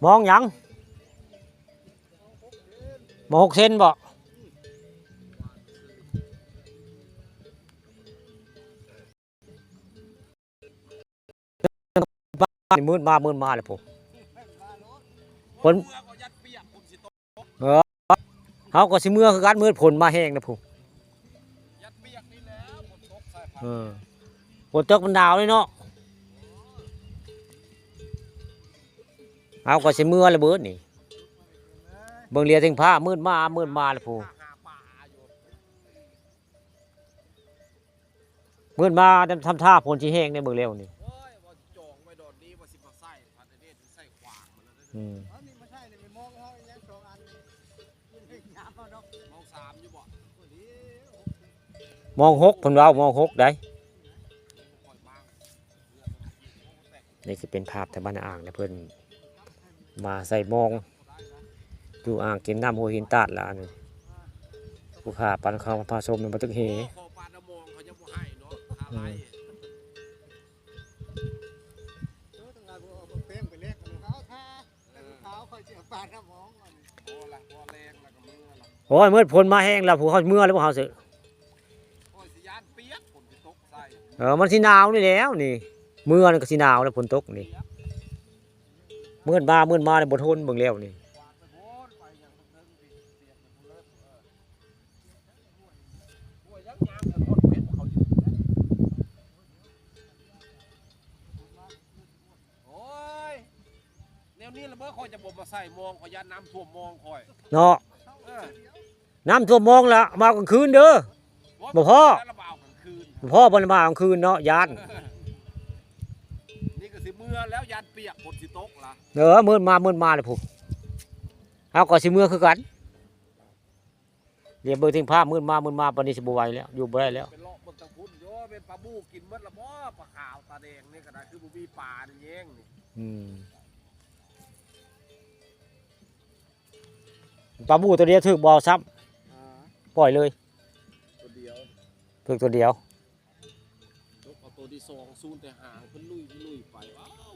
ມອງຫຍັງ? ມອງຫົກເຊັນບໍ? ມືດມາ ມືດມາແລ້ວພຸ້ນ ຝົນ ເອີ ເຮົາກໍຊິເມືອຄືກັນ ມືດຝົນມາແຮງແລ້ວພຸ້ນ ເອີ ຝົນຕົກມັນໜາວເລີຍເນາະ ເຮົາກໍຊິເມືອລະເບີດນີ້ ເບິ່ງເຫຼືອເທິງຟ້າ ມືດມາ ມືດມາແລ້ວພຸ້ນ. ມືດມາທຳທ່າຝົນຊິແຮງໃນເບິ່ງແລ້ວນີ້ ໂອ້ຍ ວ່າຈອງໄວ້ດອນນີ້ວ່າຊິມາໃສ່ ພັດເດດໃສ່ຂວາງມັນແລ້ວເດ້ ອືມ ເອົານີ້ມາໃສ່ນີ້ ໄປມອງເຮົາອີຫຍັງສອງອັນນີ້ ຍາມເອົາດອກ ມອງສາມຢູ່ບໍ່? ມອງຫົກ ເພິ່ນເວົ້າ ມອງຫົກໃດ ຂ້ອຍມາ ນີ້ຊິເປັນພາບແຖວບ້ານອາອ່າງນະ ເພິ່ນມາໃສ່ມອງຢູ່ອ່າງເກັບນ້ຳຫ້ວຍຫີນຕາດລະ ອັນນີ້ ຜູ້ຂ້າປານເຂົາມາຜະສົມນຳປາຕຶກເຫ ອືມ ໂອ້ຍ ມືດຝົນມາແຮງແລ້ວ ພວກເຮົາເມືອແລ້ວ ພວກເຮົາຊິ ໂອ້ຍ ຊິຢ້ານປຽກ ຝົນຊິຕົກໃສ່ ເອີ ມັນຊິໜາວນີ້ແຫຼ້ວນີ້ ເມືອນີ້ກໍຊິໜາວແລ້ວ ຝົນຕົກນີ້ ມືດມາ ມືດມາແລ້ວ ບໍ່ທົນເບິ່ງແລ້ວນີ້ ໂອ້ຍ ແນວນີ້ລະເບີ ຂ້ອຍຈະບໍ່ມາໃສ່ມອງ ຂ້ອຍຢ້ານນ້ຳຖ້ວມມອງຂ້ອຍ ເນາະ ເອີ ນ້ຳຖ້ວມມອງລະ ມາກາງຄືນເດີ ບໍ່ພໍ ບໍ່ພໍ ບໍ່ໄດ້ມາກາງຄືນເນາະ ຢ້ານ ນີ້ກໍຊິເມືອແລ້ວ ຢ້ານປຽກ ຝົນຊິຕົກລະ ເອີ ມືດມາ ມືດມາແລ້ວພຸ້ນ ເຮົາກໍຊິເມືອຄືກັນ ດຽວເບິ່ງເທິງຟ້າ ມືດມາ ມືດມາ ປານນີ້ຊິບໍ່ໄຫວແລ້ວ ຢູ່ບໍ່ໄດ້ແລ້ວ ໄປເລາະເບິ່ງທາງພຸ້ນ ໂຍ ແມ່ນປາບູກິນໝົດລະບໍ ປາຂາວຕາແດງນີ້ກໍໄດ້ ຄືບໍ່ມີປາໃນແຍງນີ້ ອືມ ປາບູຕົວດຽວຖືກບໍ່ເອົາຊ້ຳ ອ່າ ປ່ອຍເລີຍ ຕົວດຽວ ຖືກຕົວດຽວ ຕົກເອົາຕົວທີສອງ ສູນແຕ່ຫາງ ເພິ່ນລຸຍ ລຸຍໄປ ວ້າວ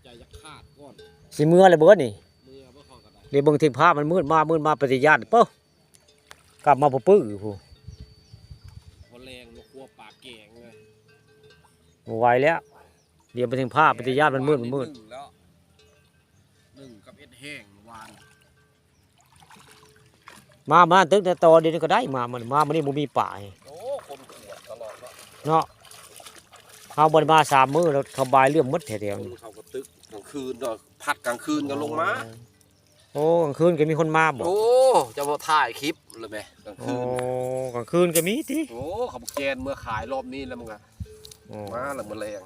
ໃຈຢາກຂາດກ່ອນ ຊິເມືອແລ້ວເບີດນີ້ ເມືອບໍ່ເຂົ້າກໍໄດ້ ດຽວເບິ່ງເທິງຟ້າ ມັນມືດມາ ມືດມາ ປະຕິຍາດ ປຶ້ ກັບມາປຶ້ຢູ່ພຸ້ນ ບໍ່ແລງ ມາຄົວປາແກງເລີຍ ບໍ່ໄຫວແລ້ວ ດຽວໄປເທິງຟ້າ ປະຕິຍາດ ມັນມືດ ມັນມືດ ໜຶ່ງແລ້ວ ໜຶ່ງກັບເອັດແຫ້ງວານ ມາ ມາຕຶກແຕ່ຕໍ່ດຽວນີ້ກໍໄດ້ ມາ ມາ ມາມື້ນີ້ບໍ່ມີປາ ໂອ້ ຄົນຂວດຕະຫຼອດເນາະ ເນາະ ເຮົາບໍ່ໄດ້ມາສາມມື້ແລ້ວ ເຂົາບາຍເລື່ອມໝົດແຖວໆນີ້ ຄົນເຂົາກໍຕຶກກາງຄືນເນາະ ພັດກາງຄືນກໍລົງມາ ໂອ້ ກາງຄືນກໍມີຄົນມາບໍ? ໂອ້ ເຈົ້າບໍ່ຖ່າຍຄລິບລະແມ ກາງຄືນ ໂອ້ ກາງຄືນກໍມີຕິ? ໂອ້ ເຂົາແກ່ນເມືອຂາຍລອບນີ້ແລ້ວ ມັນກໍ ໂອ້ ມາລະມື້ແລງ